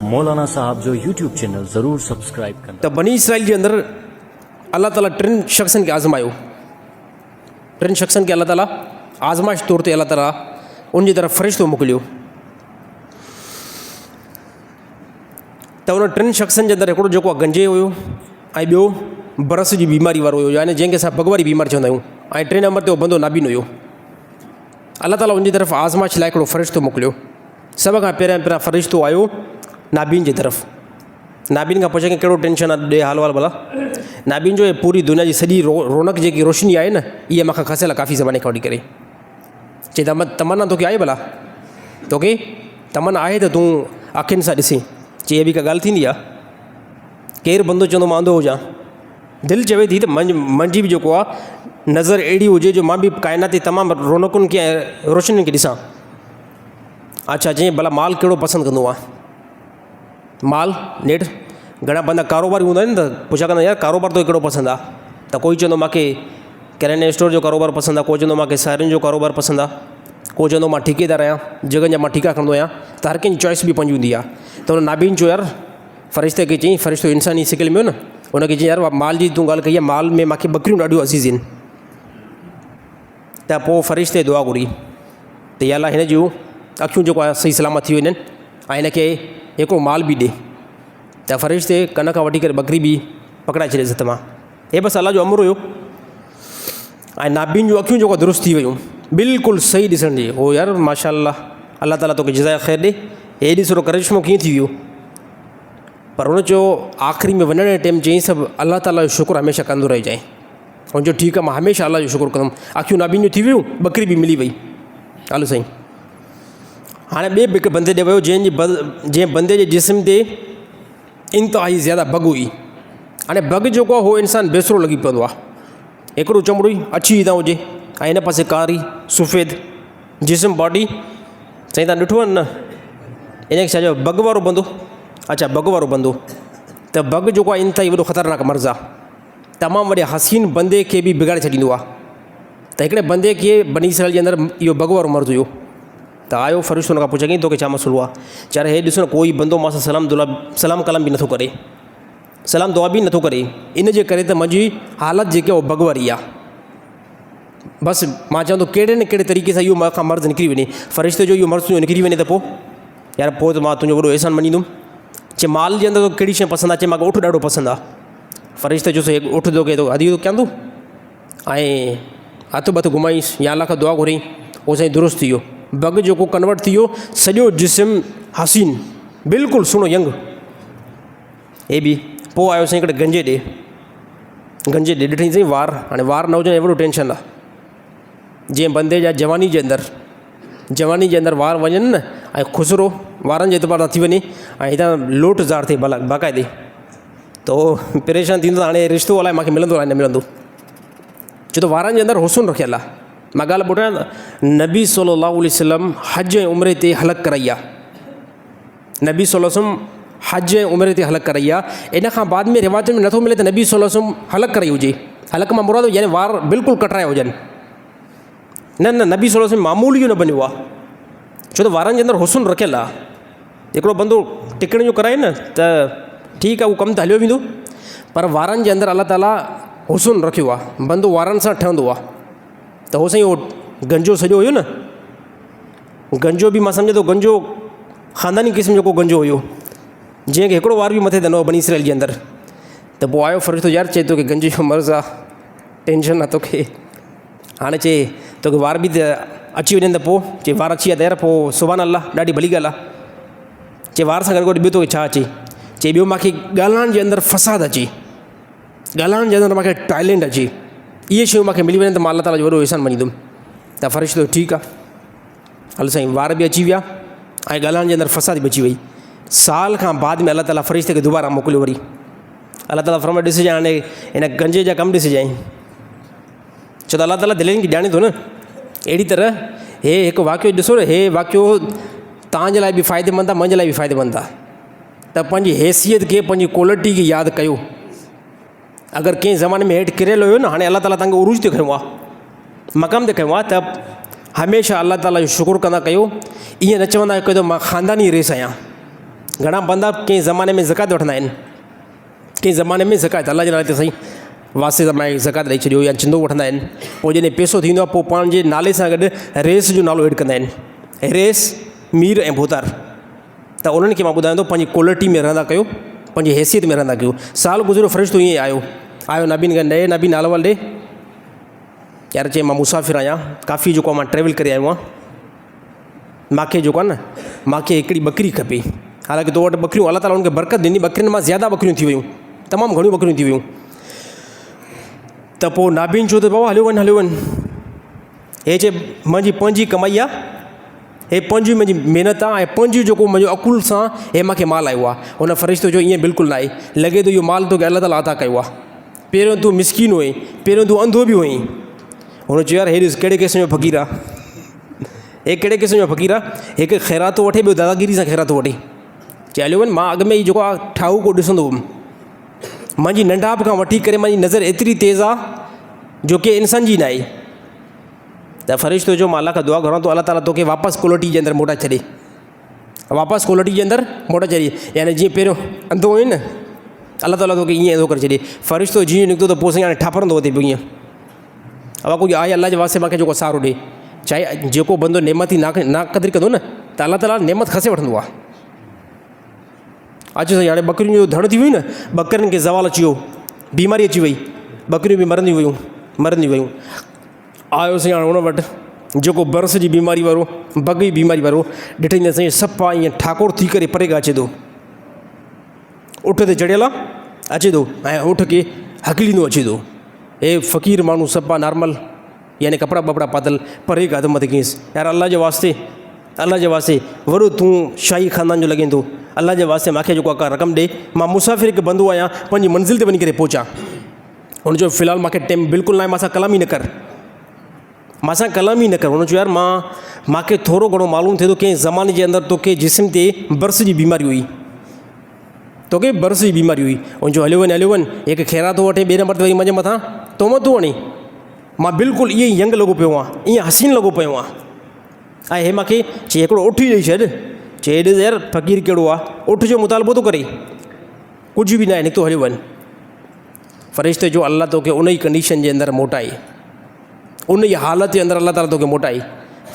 مولانا صاحب جو YouTube channel ضرور سبسڪرائيب ڪندا. ته بني اسرائيل جي اندر الله تعاليٰ ٽن شخصن کي آزمايو، ٽن شخصن کي الله تعاليٰ آزمائش طور تي الله تعاليٰ ان جي طرف فرشتو موڪليو ته ان ٽن شخصن جي اندر هڪڙو جيڪو آهي گنجي هيو ۽ ٻيو برس جي بيماري وارو هيو يعني جنهن کي اسان بگ واري بيماري چوندا آهيون ۽ ٽئين نمبر تي اهو بندو نابين هيو. الله تعاليٰ ان جي طرف آزمائش لاء هڪڙو فرشتو موڪليو. سڀ کان پهريان پهريان فرشتو آيو نابين جي طرف. نابين کان پڇيائين ڪهڙو ٽينشن آ ڏي حال وال ڀلا. نابين جو پوري دنيا جي سڄي رونق جيڪي روشني آهي نه اها مون کان کسيل آ ڪافي زماني کان وٺي ڪري. چي تمنا توکي آهي ڀلا توکي تمنا آهي ته تون اکين سان ڏسين. چي اها به ڪا ڳالهه ٿيندي آ. ڪير بندو چوندو مان انڌو هجان. دل چوي ٿي ته منهنجي به جيڪو آ نظر اهڙي هجي جو مان به ڪائنات جي تمام رونقن کي ۽ روشنين کي ڏسان. اڇا چيائين ڀلا مال ڪهڙو پسند ڪندو آهين؟ مال نيٺ گهڻا بندا ڪاروباري هوندا آهن ته پڇا ڪندا يار ڪاروبار توکي ڪهڙو پسند آهي ته ڪوئي چوندو مانکي ڪرياني اسٽور جو ڪاروبار پسند آهي ڪوئي چوندو مانکي سارين جو ڪاروبار پسند آهي ڪو چوندو مان ٺيڪيدار آهيان جڳهن جا مان ٺيڪا کڻندو آهيان ته هر ڪنهن جي چوائس به پنهنجي هوندي آهي ته هن نابين چيو يار فرشتي کي چيائين فرشتو انساني شڪل ۾ هو نه هن کي چيائين يار مال جي تون ڳالهه ڪئي آهي مال ۾ مانکي ٻڪريون ڏاڍيون عزيز آهن ته پوء فرشتي دعا گهري ته يا الله هن جون اکيون جيڪو آهي صحيح سلامت ٿي وڃن ۽ هن کي هڪڙو مال به ڏي ته فرشتي ڪن کان وٺي ڪري ٻڪري به پڪڙائي ڇڏيس هٿ مان هي بس الله جو امر هيو ۽ نابين جون اکيون جيڪو درست ٿي ويون بلڪل صحيح ڏسڻ جي هو يار ماشاء الله الله تعاليٰ توکي جزائي خير ڏي هي ڏس ڪرشمو ڪيئن ٿي ويو پر هن چيو آخري ۾ وڃڻ جي ٽيم چيائين سڀ الله تعاليٰ جو شڪر هميشه ڪندو رهجانء هن چيو ٺيڪ آهي مان هميشه الله جو شڪر ڪندم اکيون نابين جون ٿي ويون ٻڪري به ملي وئي هلو سائين هاڻي ٻئي به هڪ بندي ڏي ويو جنهن جي جنهن بندي جي جسم تي انتهائي زياده بگ هئي هاڻي بگ جيڪو آهي هو انسان بيسرو لڳي پوندو آهي هڪڙو چمڙو ئي اڇي هتان هجي ۽ هن پاسي ڪاري سفيد جسم باڊي سائين تان ڏٺو آهي نه ان کي ڇا چئبو بگ وارو بندو اڇا بگ وارو بندو ته بگ جيڪو آهي انتهائي وڏو خطرناڪ مرض آهي تمام وڏي حسين بندي کي به بگاڙي ڇڏيندو آهي ته هڪڙي بندي کي بني اسرائيل جي اندر اهو بگ وارو مرض هيو ته آيو فرشتو ان کان پڇيو ڪيائين توکي ڇا مسئلو آهي چار هي ڏسو نه ڪوئي بندو مان سان سلام دعا سلام ڪلام به نٿو ڪري سلام دعا به نٿو ڪري ان جي ڪري ته منهنجي حالت جيڪي اها بگ واري آهي بس مان چوان ٿو ڪهڙي نه ڪهڙي طريقي سان اهو مون کان مرض نڪري وڃي فرشتي جو اهو مرض تنهنجو نڪري وڃي ته پوء يار پوء ته مان تنهنجو وڏو احسان مڃيندم چي مال جي اندر توکي ڪهڙي شيء پسند آهي چي مانکي اٺ ڏاڍو پسند آهي فرشتي چيس هڪ اٺ توکي هديو ٿو ڪيان ٿو ۽ هٿ ٻٿ گهمائينس يا الله کان دعا گهرئين اهو سائين درست ٿي ويو بگ جيڪو ڪنورٽ ٿي ويو سڄو جسم حسين بلڪل سهڻو ينگ هي به پوء آيو سائين هڪڙي گنجي ڏي گنجي ڏي ڏٺائين سائين وار هاڻي وار نه هجن وڏو ٽينشن آ جنهن بندي جا جواني جي اندر جواني جي اندر وار وڃن نه ۽ خسرو وارن جي اعتبار سان ٿي وڃي ۽ هتان لوٽ زار ٿئي ڀلا باقاعدي ته هو پريشان ٿيندو ته هاڻي رشتو الائي مانکي ملندو الائي نه ملندو ڇو ته وارن جي اندر حسن رکيل آ مان ڳالهه ٻڌايان نبي صلي الله عليه وسلم حج ۽ عمري تي حلق ڪرائي آ نبي صلي الله عليه وسلم حج ۽ عمري تي حلق ڪرائي آ ان کان بعد ۾ روايتن ۾ نٿو ملي ته نبي صلي الله عليه وسلم حلق ڪرائي هجي حلق مان مراد يعني وار بلڪل ڪٽرايا هجن نه نه نبي صلي الله عليه وسلم معمول اهو نه بنيو آ ڇو ته وارن جي اندر حسن رکيل آ هڪڙو بندو ٽڪڻ جو ڪرائي نه ته ٺيڪ آ اهو ڪم ته هليو ويندو پر وارن جي اندر الله تعاليٰ حسن رکيو آ بندو وارن سان ٺهندو آ ته هو سائين اهو گنجو سڄو هيو نه گنجو به مان سمجهان ٿو گنجو خانداني قسم جو ڪو گنجو هيو جنهن کي هڪڙو وار به مٿي ته نه هو بني اسرائيل جي اندر ته پوء آيو فرشتو يار چئي توکي گنجي جو مرض آ ٽينشن آ توکي هاڻي چئي توکي وار به ته اچي وڃن ته پوء چئي وار اچي ويا ته يار پوء سبحان الله ڏاڍي ڀلي ڳالهه آ چئي وار سان گڏ گڏ ٻيو توکي ڇا اچي چئي ٻيو مانکي ڳالهائڻ جي اندر فساد اچي ڳالهائڻ جي اندر مانکي ٽيلنٽ اچي اهي شيون مانکي ملي وڃن ته مان الله تعاليٰ جو وڏو احسان مڃيندم ته فرشتو ٺيڪ آ هل سائين وار به اچي ويا ۽ ڳالهائڻ جي اندر فساد به اچي وئي سال کان بعد ۾ الله تعاليٰ فرشتي کي دوباره موڪليو وري الله تعاليٰ فرمايو ڏسجانء هاڻي هن گنجي جا ڪم ڏسجانء ڇو ته الله تعاليٰ دلين کي ڄاڻي ٿو نه اهڙي طرح هي هڪ واقعو ڏسو نه هي واقعو تانجي لاء به فائدي مند آ منهنجي لاء به فائدي مند آ ته پنهنجي حيثيت کي پنهنجي ڪوالٽي کي ياد ڪيو اگر ڪنهن زماني ۾ هيٺ ڪريل هيو نه هاڻي الله تعاليٰ تنهنکي عروج تي کنيو آهي مقام تي کنيو آهي ته هميشه الله تعاليٰ جو شڪر ڪندا ڪيو ائين نه چوندا ڪيو ته مان خانداني ريس آهيان. گهڻا بندا ڪنهن زماني ۾ زڪوات وٺندا آهن، ڪنهن زماني ۾ زڪوات الله جي نالي تي سائين واسطي سان مان زڪوات ڏئي ڇڏيو يا چندو وٺندا آهن. پوء جڏهن پئسو ٿيندو آهي پوء پنهنجي نالي سان گڏ رئيس جو نالو ايڊ ڪندا آهن، رئيس، مير ۽ ڀوتار. ته انهن کي مان ٻڌايان ٿو پنهنجي ڪوالٽي ۾ رهندا ڪيو، پنهنجي حيثيت ۾ رهندا ڪيو. سال گذريو فرشتو ائين ئي آيو، آيو نبين کي ڏي نبي نالو ڏي. يار چئي مان مسافر آهيان، ڪافي جيڪو آهي مان ٽريول ڪري آيو آهيان، مانکي جيڪو آهي نه مانکي هڪڙي ٻڪري کپي. حالانڪه تو وٽ ٻڪريون الله تعاليٰ ان کي برڪت ڏني، ٻڪرين مان زياده ٻڪريون ٿي ويون، تمام گهڻيون ٻڪريون ٿي ويون. ته پوء نابين چيو ته بابا هليو وڃ هليو وڃ، هي چئي منهنجي پنهنجي ڪمائي آهي، هي پنهنجي منهنجي محنت آهي ۽ پنهنجي جيڪو منهنجو عقل سان هي مانکي مال آيو آهي. هن فرشتو چيو ائين بلڪل ناهي، لڳي ٿو اهو مال توکي الله تعاليٰ عطا ڪيو آهي. پهريون تون مسڪين هئين، پهريون تون انڌو به هئين. هن چيو يار هي ڏس ڪهڙي قسم جو فقير آهي، هي ڪهڙي قسم جو فقير آهي، هڪ خيرات ٿو وٺي ٻيو داداگيري سان خيرات ٿو وٺي. چي هليو وڃ، مان اڳ ۾ ئي جيڪو آهي ٺاهوڪو ڏسندو هئم، منهنجي ننڍاپ کان وٺي ڪري منهنجي نظر ايتري تيز آهي جو ڪنهن انسان جي ناهي. ته فرشتو چيو مان الله کان دعا گهران ٿو الله تعاليٰ توکي واپس ڪوالٽي جي اندر موٽائي ڇڏي، واپس ڪوالٽي جي اندر موٽائي ڇڏي، يعني جيئن پهريون انڌو هئين نه الله تعاليٰ توکي ائين انڌو ڪري ڇڏي. فرشتو جيئن نڪتو ته پوء سائين هاڻي ٺاپرندو وتي پيو ائين اها ڪجهه آهي الله جي واسطي مانکي جيڪو سهارو ڏي. چاهي جيڪو بندو نعمت جي ناقدري ڪندو نه ته الله تعاليٰ نعمت کسي وٺندو آهي. اچ سائين هاڻي ٻڪرين جو ڌڻ ٿي ويون نه، ٻڪرين کي زوال اچي ويو، بيماري اچي وئي، ٻڪريون به مرنديون ويون مرنديون ويون. آيو سائين هاڻي ان وٽ جيڪو برس جي بيماري وارو، بگ جي بيماري وارو، ڏٺائين ته سائين صفا ائين ٺاڪر ٿي ڪري پري کان اچي ٿو، اٺ تي چڙهيل آ اچي ٿو ۽ اٺ کي هڪليندو اچي ٿو. هي فقير ماڻهو صفا نارمل يعني ڪپڙا ٻپڙا پاتل پري کان هٿ مٿي ڪيس، يار الله جي واسطي الله جي واسطي وڏو تون شاهي خاندان جو لڳين ٿو، الله جي واسطي مانکي جيڪو آ ڪا رقم ڏي، مان مسافر هڪ بندو آهيان پنهنجي منزل تي وڃي ڪري پهچان. هن چيو في الحال مانکي ٽيم بلڪل ناهي مان سان ڪلام ئي نه ڪر، مان سان ڪلام ئي نه ڪر. هن چيو يار مان مانکي ٿورو گهڻو معلوم ٿئي ٿو ڪنهن زماني جي اندر توکي جسم تي برس جي بيماري هئي، توکي برس جي بيماري هئي. هن چيو هليو وڃ هليو وڃ، هڪ خيرات ٿو وٺين ٻئي نمبر تي وري منهنجي مٿان تهمت ٿو هڻين، مان بلڪل ائين ئي ينگ لڳو پيو آهيان، ائين حسين لڳو پيو آهيان ۽ هي مانکي چي هڪڙو اٺ ئي ڏئي ڇڏ. چي ڏس يار فقير ڪهڙو آهي، اٺ جو مطالبو ٿو ڪري، ڪجهه به ناهي نڪتو هليو وڃ. فرشتي چيو الله توکي ان ئي ڪنڊيشن جي اندر موٽائي، ان ئي حالت جي اندر الله تعاليٰ توکي موٽائي.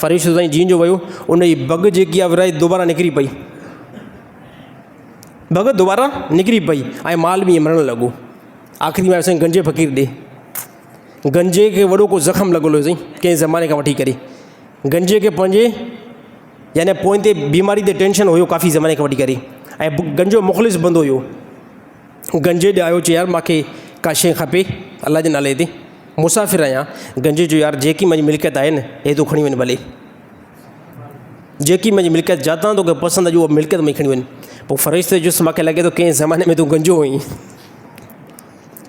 فرشتو سائين جيئن جو ويو ان جي بگ جيڪي آهي ورائي دوباره نڪري پئي، بگ دوباره نڪري پئي ۽ مال به ائين مرڻ لڳو. آخري ۾ آيو سائين گنجي فقير ڏي، گنجي کي وڏو ڪو زخم لڳل هيو سائين ڪنهن زماني کان وٺي ڪري، گنجي کي پنهنجي يعني پوئين تي بيماري تي ٽينشن هيو ڪافي زماني کان وٺي ڪري ۽ گنجو مخلص بندو هيو. گنجي ڏي آيو چي يار مانکي ڪا شيء کپي الله جي نالي تي مسافر آهيان. گنجي چيو يار جيڪي منهنجي ملڪيت آهي نه هي تون کڻي وڃ ڀلي، جيڪي منهنجي ملڪيت جاتان توکي پسند اچي اها ملڪيت منهنجي کڻي وڃ. پوء فرشتي چيس مانکي لڳي ٿو ڪنهن زماني ۾ تون گنجو هئين،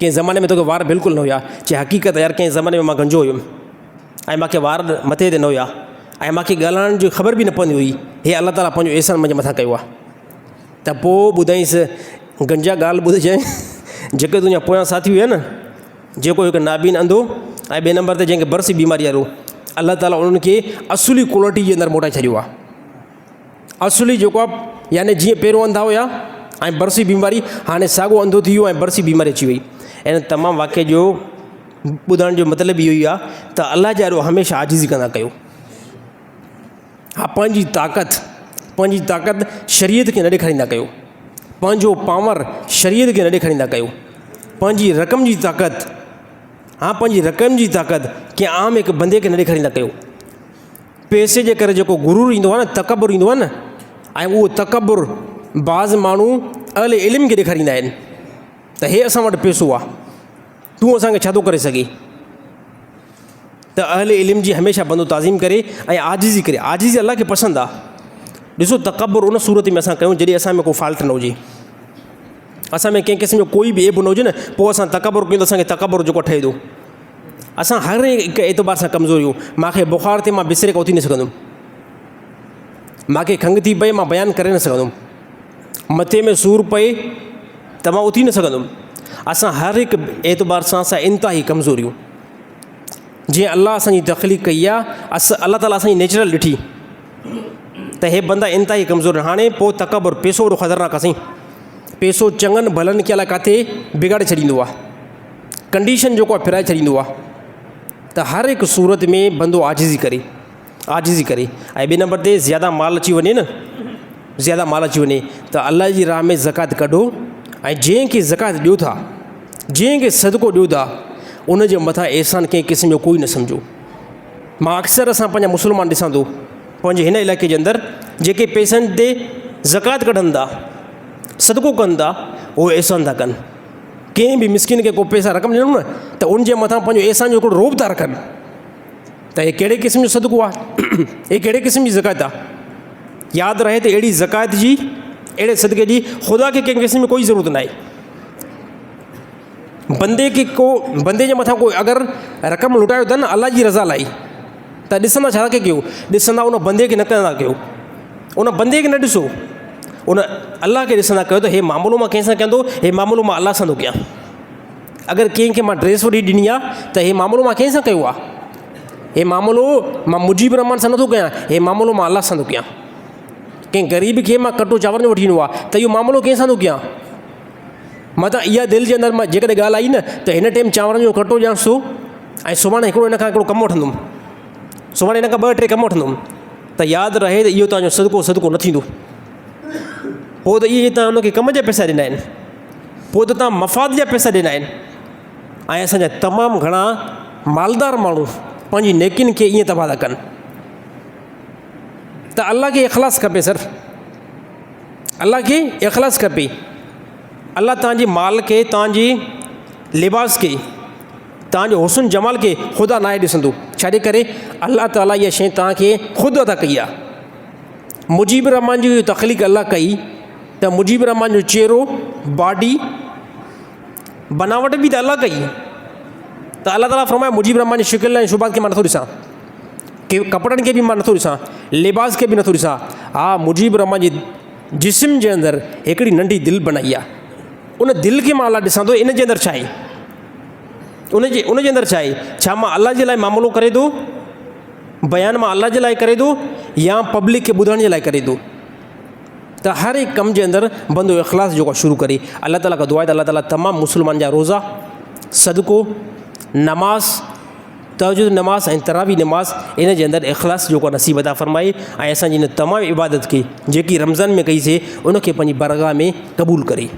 ڪنهن زماني ۾ توکي وار بلڪل نه هيا. چي حقيقت يار ڪنهن زماني ۾ مان گنجو هيم ۽ مانکي وار مٿي تي نه هيا ۽ مانکي ڳالهائڻ جي خبر به نه پوندي هئي، هي الله تعاليٰ پنهنجو احسان منهنجي مٿان ڪيو آهي. ته پوء ٻڌائينس، گنجا ڳالهه ٻڌ چيائين، جيڪي تنهنجا پويان ساٿي هيا نه، جيڪو هڪ نابين انڌو ۽ ٻئي نمبر تي جنهن کي برصي بيماري وارو، الله تعاليٰ انهن کي اصلي ڪوالٽي جي اندر موٽائي ڇڏيو آهي. اصلي جيڪو آهي يعني جيئن پهريون انڌا هيا ۽ برصي بيماري، هاڻي ساڳو انڌو ٿي ويو ۽ برصي بيماري اچي وئي. ان تمام واقعي جو ٻڌائڻ جو مطلب اهو ئي آهي ته الله جي آڏو هميشه عاجزي ڪندا ڪيو. ها پنهنجي طاقت، پنهنجي طاقت شريعت کي نه ڏيکاريندا ڪيو، پنهنجو پاور شريعت کي نه ڏيکاريندا ڪيو، پنهنجي رقم جي طاقت، ها پنهنجي رقم جي طاقت ڪنهن عام هڪ بندي کي نه ڏيکاريندا ڪيو. پئسي جي ڪري جيڪو غرور ايندو آهي نه، تڪبر ايندو آهي نه، ۽ اهو تڪبر بعض ماڻهو اهل علم کي ڏيکاريندا آهن ته هي اسان وٽ پئسو آهي، تون اسان کي ڇا ٿو ڪري سگهين. ته اهل علم جي هميشه بندو تعظيم ڪري ۽ عاجزي ڪري، عاجزي الله کي پسند آ. ڏسو تڪبر ان صورت ۾ اسان ڪيون جڏهن اسان ۾ ڪو فالٽ نه هجي، اسان ۾ ڪنهن قسم جو ڪوئي به عيب نه هجي نه، پوء اسان تڪبر ڪيون ته اسان کي تڪبر جيڪو ٺهي ٿو. اسان هر هڪ اعتبار سان ڪمزور آهيون. مان کي بخار ٿئي مان بستري کان اٿي نه سگهندم، مان کي کنگهه ٿي پئي مان بيان ڪري نه سگهندم، مٿي ۾ سور پئي ته مان اٿي نه سگهندم. اسان هر هڪ اعتبار سان اسان انتهائي ڪمزور آهيون. جيئن الله اسان جي تخليق ڪئي آ، الله تعاليٰ اسان جي نيچرل ڏٺي ته ته هي بندا انتهائي ڪمزور آهن. هاڻي پوء تڪبر، پيسو وڏو خطرناڪ آهي سائين. پيسو چڱن ڀلن کي الائي ڪاٿي بگاڙي ڇڏيندو آهي. ڪنڊيشن جيڪو آهي ڦيرائي ڇڏيندو آهي. ته هر هڪ صورت ۾ بندو عاجزي ڪري، عاجزي ڪري ۽ ٻئي نمبر تي زياده مال اچي وڃي نه، زياده مال اچي وڃي ته الله جي راهه ۾ زڪوات ڪڍو ۽ جنهن کي زڪوات ڏيو ٿا، جنهن کي صدقو ڏيو ٿا، ان جي مٿان احسان ڪنهن قسم جو ڪوئي نه سمجهو. مان اڪثر اسان پنهنجا مسلمان ڏسان ٿو پنهنجي هن علائقي جي اندر جيڪي پئسن تي زڪوات ڪڍن ٿا، صدقو ڪن ٿا، اهي احسان ٿا ڪن. ڪنهن به مسڪين کي ڪو پئسا رقم ڏنو نه ته ان جي مٿان پنهنجو احسان جو هڪڙو رعب ٿا رکن ته هي ڪهڙي قسم جو صدقو آهي، هي ڪهڙي قسم جي زڪوات آهي. ياد رهي ته اهڙي زڪوات جي، اهڙي صدقي جي خدا کي ڪنهن قسم جي ڪوئي ضرورت ناهي. بندي کي ڪو بندي جي مٿان ڪو اگر رقم لٽايو اٿن الله جي رضا لاء ته ڏسندا ڇا کي ڪيو، ڏسندا ان بندي کي نه ڪندا ڪيو، ان بندي کي نه ڏسو، ان الله کي ڏسندا ڪيو ته هي معاملو مان ڪنهن سان ڪيان ٿو، هي معاملو مان الله سان ٿو ڪيان. اگر ڪنهن کي مان ڊريس وٺي ڏني آ ته هي معاملو مان ڪنهن سان ڪيو آ، هي معاملو مان مجيب الرحمان سان نٿو ڪيان، هي معاملو مان الله سان ٿو ڪيان. ڪنهن غريب کي مان ڪٽو چانور جو وٺي ڏنو آ ته اهو معاملو ڪنهن سان ٿو ڪيان. متان اها دل جي اندر مان جيڪڏهن ڳالهه آئي نه ته هن ٽيم چانورن جو ڪٽو ڏيانس ٿو ۽ سڀاڻي هڪڙو هن کان هڪڙو ڪم وٺندم، سڀاڻي هن کان ٻه ٽي ڪم وٺندم ته ياد رهي ته اهو توهان جو صدقو صدقو نه ٿيندو. پوء ته اهي توهان ان کي ڪم جا پئسا ڏنا آهن، پوء ته توهان مفاد جا پئسا ڏنا آهن. ۽ اسان جا تمام گهڻا مالدار ماڻهو پنهنجي نيڪين کي ائين تباهه ٿا ڪن ته الله کي اخلاص کپي سر، الله کي اخلاص کپي. الله توهان جي مال کي، توهان جي لباس کي، توهان جو حسن جمال کي خدا ناهي ڏسندو. ڇاجي ڪري الله تعاليٰ اها شيء توهان کي خود عطا ڪئي آهي. مجيب الرحمان جي تخليق الله ڪئي ته مجيب الرحمان جو چهرو، باڊي، بناوٽ به ته الله ڪئي. ته الله تعاليٰ فرمايو مجيب الرحمان جي شڪل ۽ شبهات کي مان نٿو ڏسان، ڪي ڪپڙن کي به مان نٿو ڏسان، لباس کي به نٿو ڏسان. ها مجيب الرحمان جي جسم جي اندر هڪڙي ننڍي دل بنائي آهي، ان دل کي مان الله ڏسان ٿو ان جي اندر ڇا آهي، ان جي اندر ڇا آهي. ڇا مان الله جي لاء معاملو ڪري ٿو، بيان مان الله جي لاء ڪري ٿو يا پبلڪ کي ٻڌائڻ جي لاء ڪري ٿو. ته هر هڪ ڪم جي اندر بندو اخلاص جيڪو آهي شروع ڪري. الله تعاليٰ کان دعا آهي ته الله تعاليٰ تمام مسلمان جا روزا، صدقو، نماز، تهجد نماز ۽ تراويح نماز ان جي اندر اخلاص جيڪو آهي نصيب عطا فرمائي ۽ اسان جي ان تمام عبادت کي جيڪي رمضان ۾ ڪئي سي ان کي پنهنجي بارگاهه ۾ قبول ڪري.